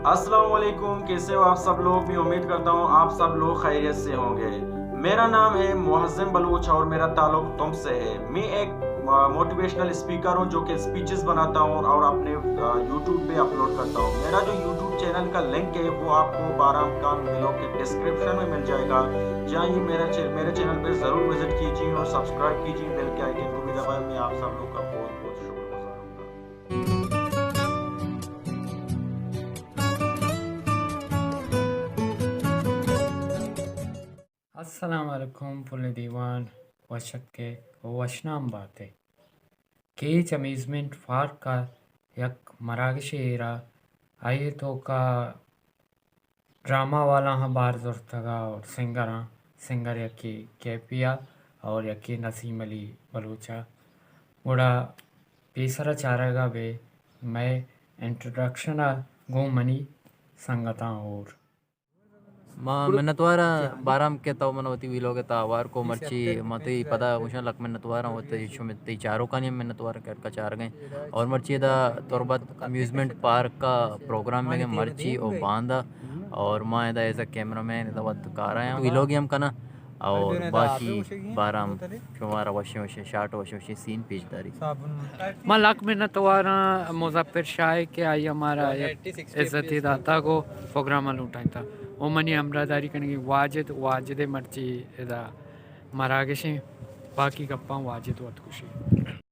السلام علیکم، کیسے ہو آپ سب لوگ؟ میں امید کرتا ہوں آپ سب لوگ خیریت سے ہوں گے۔ میرا نام ہے معظم بلوچ اور میرا تعلق تمپ سے ہے۔ میں ایک، آ، موٹیویشنل اسپیکر ہوں جو کہ اسپیچز بناتا ہوں اور اپنے، آ، یوٹیوب پہ اپلوڈ کرتا ہوں۔ میرا جو یوٹیوب چینل کا لنک ہے وہ آپ کو بارام خان ولاگ کے ڈسکرپشن میں مل جائے گا۔ جائیے میرا چے-، میرے چینل پہ ضرور وزٹ کیجیے اور سبسکرائب کیجیے، بیل کے آئیکن کو بھی دبائیں۔ میں آپ سب لوگ کا بہت بہت شکر گزار ہوں گا۔ السلام علیکم پلیں دیوان، وش اتکے و وشنام باتے۔ کیچ امیوزمنٹ پارک ءَ یک مراگشے ایر ءَ، آئی ءِ توکا ڈرامہ والاہاں بار زرتگ ءَ اور سنگراں، سنگر یکے کیپی ءَ اور یکے نسیم علی بلوچ ءَ۔ گڑا پیسر ءَ چارگ ءَ بہ مئے انٹروڈکشن ءَ گوں منی سنگتاں ہور۔ ما منتوار آں بارام کہ تو من وتی ویلوگ ءِ تہا ہوار کو۔ مرچی ما تئی پدا گوشاں لک منتوار آں، وتی شمے تئی چاروکانی ہم منتوار آں کہ اٹکا چارگ ءَ ایں۔ اور مرچی ادا تربت امیوزمنٹ پارک ءَ پروگرام بیگ ءَ مرچی او باندا، اور ما ادا ایز اے کیمرہ مین ادا وت کار ءَ آں، ویلوگ ہم کناں۔ اور باقی بارام شمارا وشیں وشیں شاٹ، وشیں وشیں سین پیش داری۔ ما لک منتوار آں مظفر شاہ ءِ کہ آئی ءَ مارا یک عزتے داتگ و پروگرام ءَ لوٹائینتگ۔ و منی ہمراہداری کنگی واجد، واجد ءِ مرچی ادا مراگشیں، باقی گپاں واجد وت گوشی۔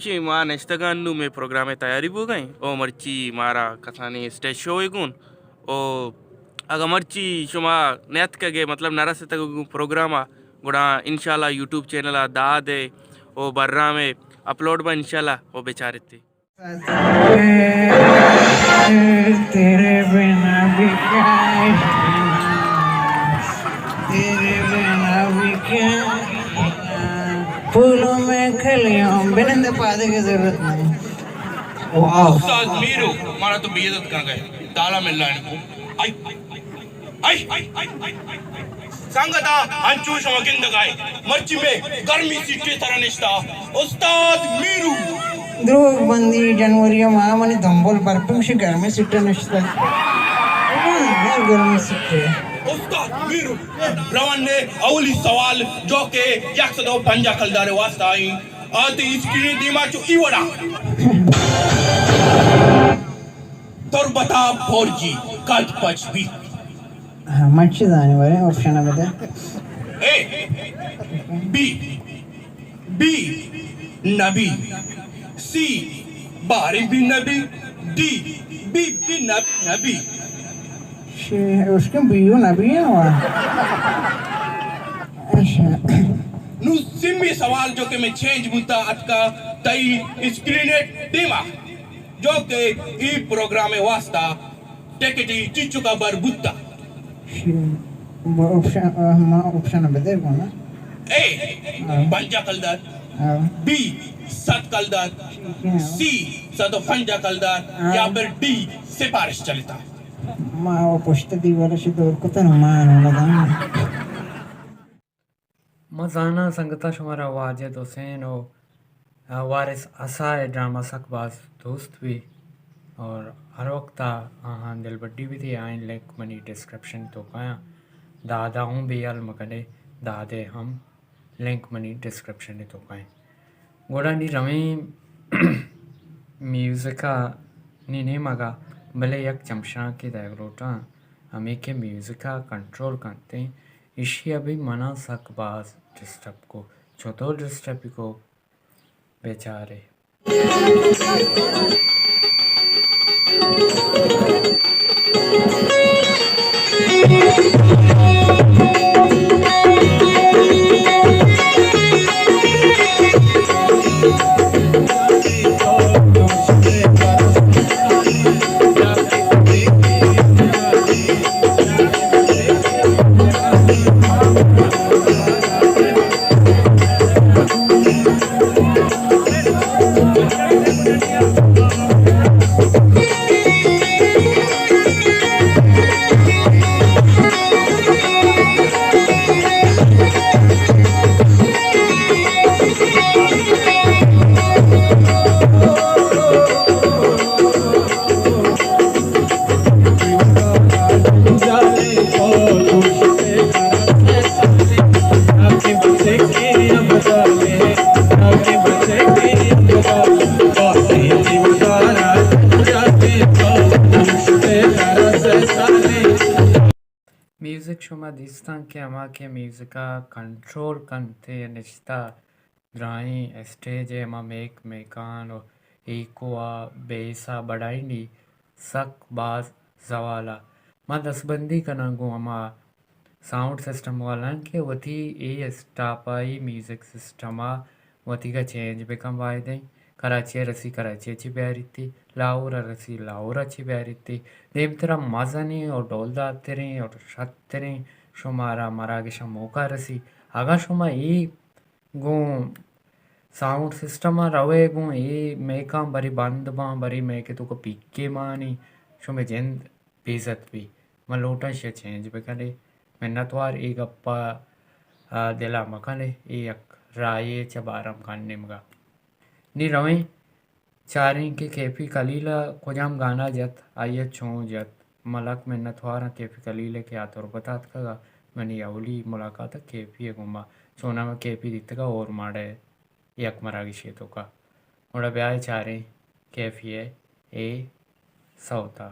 چی ما نشتگاں نوں مئے پروگرام ءِ تیاری بوگ ءَ ایں۔ او مرچی مارا کسانیں اسٹیج شو ءَ گون۔ او اگاں مرچی شما نیاتکگ ئے، مطلب نہ رستگ ئے گوں پروگرام ءَ، گڑا انشاءاللہ یوٹیوب چینل ءَ داد ءَ او برنامہ اپلوڈ باں انشاءاللہ، او بچارت ئے۔ تیرے بنا بھی کیا ہے، تیرے بنا بھی کیا ہے، پھولوں میں کلیوں، بنند پادے کی ضرورت نہیں۔ واہ۔ استاد میرو، مارا تو بے عزت کنگ ءَ ئے۔ تالا ملانی کو۔ آئی۔ آئی۔ سنگتاں، انچو شما گندگ ءَ ئے۔ مرچی مئے گرمی سیٹے سرا نشتہ استاد میرو۔ دروگ بندی، جنوری ءِ ماہ منی دمبل برپی، گوشی گرمی سیٹے نشتہ۔ ہاں، گرمی سیٹے۔ استاد میرو، روان نے اولی سوال جو کہ یک سد و پنجاہ کلدار ءِ واسطہ ایں۔ آ تئی اسکرین ءِ دیما چو ای وڑا۔ تربت ءَ فور جی کد پچ بیت؟ ہاں، من چی زاناں، بارے آپشن ءَ بدے۔ اے، بی، بی، نبی، سی، باریں بی نبی، ڈی، بی، بی نبی، نبی۔ شے، اس کے بی یو نبی ہے وا۔ اچھا۔ نوں سیمی سوال جو کہ مئے چینج بوتا اتکا تئی اسکرین ءِ دیما، جو کہ ای پروگرام ءِ واسطہ ٹکٹ ای چیچکا بر بوتا۔ شی-، ب-، آپشن، آ، ما آپشن بدے گونا۔ اے، ہاں۔ پنجاہ کلدار۔ ہاں۔ بی، صد کلدار۔ ٹھیک ہے۔ سی، صد و پنجاہ کلدار۔ ہاں۔ یا پھر ڈی، سفارش چلتا۔ ما وہ پشت دیوار سے دور کو تو ما نہ لگا۔ ما زاناں سنگتاں شمارا واجد حسین و وارث عصا ءِ ڈرامہ سک باز دوست بی اور ہر وقت آہاں دلبڈی بی دی۔ آئیں لنک منی ڈسکرپشن توکایاں۔ دادا ہوں بے حال مکنے، دادے ہم لنک منی ڈسکرپشن توکائیں۔ گڑا نی رویں میوزک ءَ نی نیمگ ءَ، بلے یک چمشانکے دئیگ لوٹاں، ہمے کہ میوزک ءَ کنٹرول کنت ایں، ایشی ءَ بھی منا سک باز ڈسٹرب کو۔ چطور ڈسٹرب کو بچارے۔ شما دیستاں کہ ہما کہ میوزک ءَ کنٹرول کنت ءُ نشتہ درائیں اسٹیج ءِ ہما میک میکان ءُ ایکو ءَ بیس ءَ بڑائینی سک باز زوال ءَ۔ ما دستبندی کناں گوں ہما ساؤنڈ سسٹم والاں کہ وتی اے اسٹاپائی میوزک سسٹم ءَ وتیگا چینج بکن بایدیں۔ کراچی ءَ رسی کراچی ءَ چی بیاریتی، لاہور ءَ رسی لاہور ءَ چی بیاریتی۔ دیمترا مزنیں اور ڈولدار تریں اور شت تریں شمارا مراگشاں موقع رسی۔ اگاں شما اے گوں ساؤنڈ سسٹم ءَ روئے گوں اے میکاں بری بند باں، بری میک ءِ توکا پیکے مانی، شمے جند بے عزت بی۔ من لوٹاں ایشی ءَ چینج بکنے۔ منتوار، اے گپ ءَ، آ، دل ءَ مکنے، اے یک راہے چہ بارم کن نیمگا۔ نی رویں چاریں کہ کیفی خلیل ءَ کجام گانا جت، آئی ءَ چون جت۔ من لک منتوار آں کیفی خلیل ءِ کہ آ تربت ءَ اتکگ ءَ، منی اولی ملاقات ءَ کیفی ءِ گوما، چوناہا من کیفی دیتگ ءَ اور ماڑے یک مراگشے توکا۔ گڑا بیائے چاریں کیفی ءِ اے سوت ءَ۔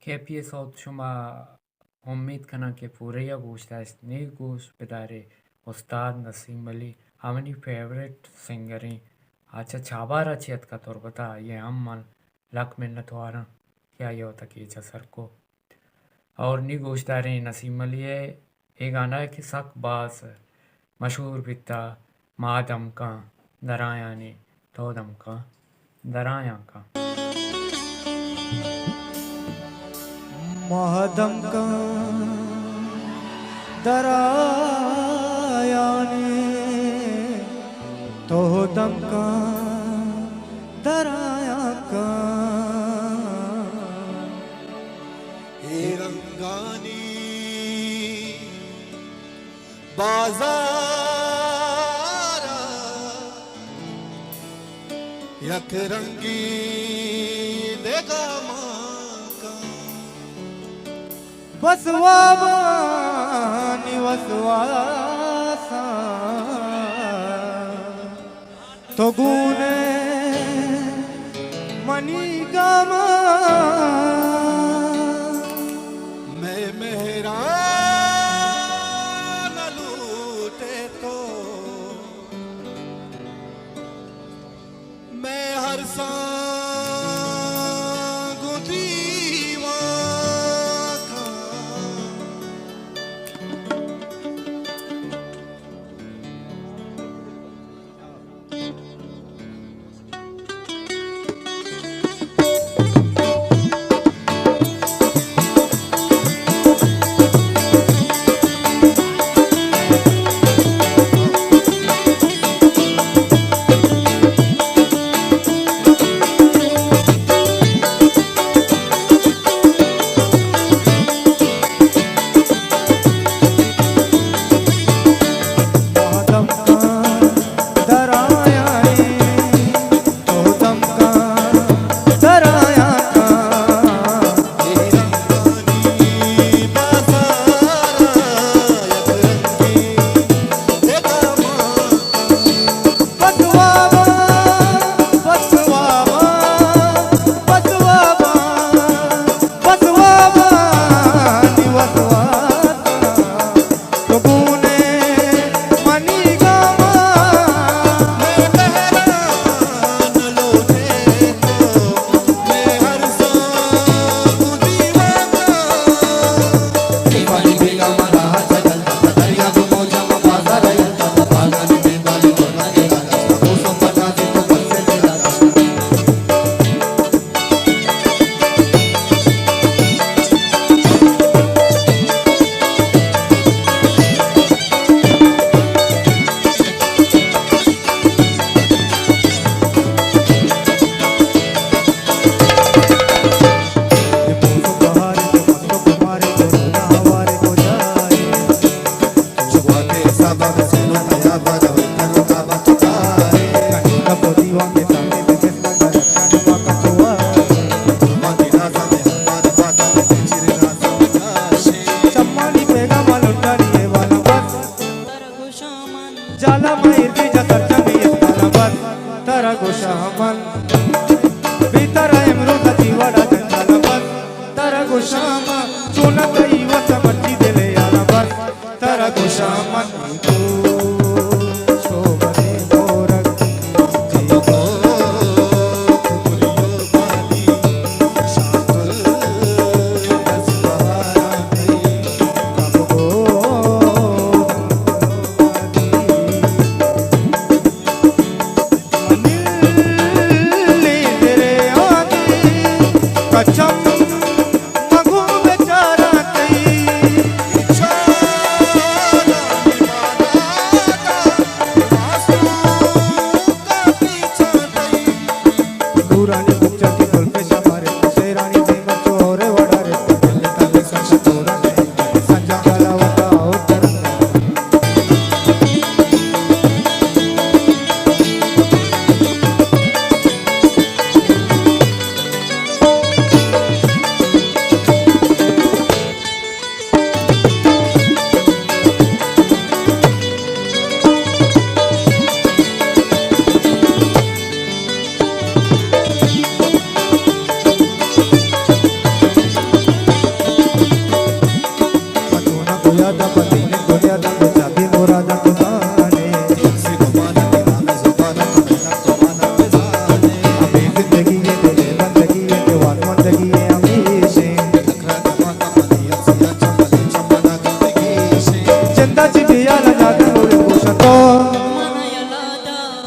کیفی ءِ سوت شما امیت کناں کہ پورہ ءَ گوش داشت۔ نی گوش بدارے استاد نسیم علی، آ منی فیورٹ سنگریں، آ چہ چابہار ءَ چہ اتکا تربت ءَ، آئی ءِ ہم من لک منت واراں کہ آئی ءَ وتا کیچ ءَ سر کو۔ اور نی گوشداریں نسیم علی ءِ اے گانا کہ سک باز مشہور بیتا، ما دمکاں درایانی، تو دمکاں درایاں کاں۔ ما دمکاں درایانی، تو دمکاں درایاں۔ اے رنگانی بازار ءَ یک رنگی دگہ مان کن۔ بس وابانی وسواساں تو گون ئے منی گاماں۔ مئے مہراں نہ لوٹ ئے تو، مئے ارساں گوں دیوان کن۔ جالا ماہر دی جا سرجمی استالا بس ترا گوشاں من، بی ترا امروز تی وڑا جنجالا بس ترا گوشاں من، چونا تئی وس مرچی دل یارا بس ترا گوشاں من۔ تو شوبدے مورگ جی کو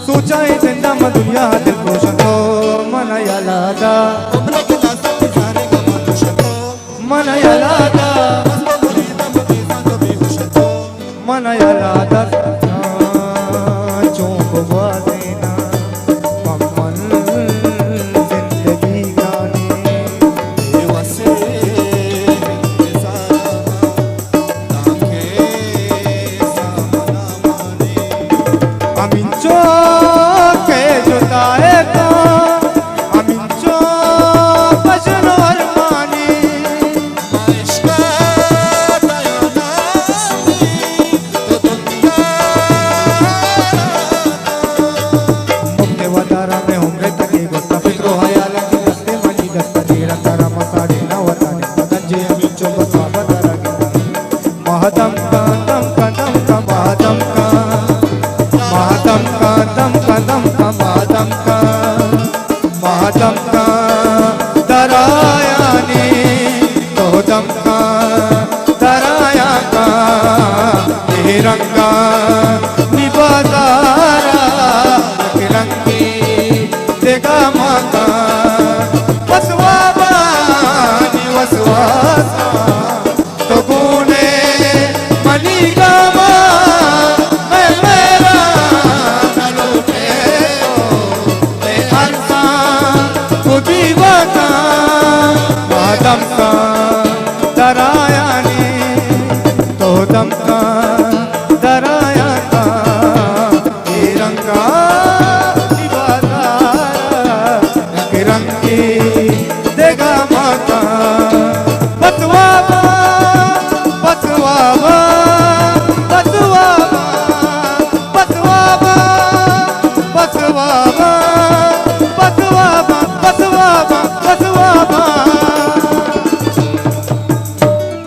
سوچائیں زندہ من دنیا دل پروشن تو من یلادا۔ من یلادا۔ من یلادا۔ چون کو گوازینا من زندہ۔ ما دمکاں، ما دمکاں درایانی، تو دمکاں درایاں کاں، اے رنگا نی بازارا، یک رنگی دگہ ماں کاں، وسوابانی وسواساں۔ تو گون ئے منی گاماں، مئے مہراں نہ لوٹ ئے تو، مئے ارساں گوں دیواناں۔ ما دمکاں درایانی، تو دمکاں درایاں کاں، اے رنگا نی بازارا، یک رنگی دگہ ماں کاں۔ وسواباں، وسواباں، وسواباں، وسواباں، وسواباں،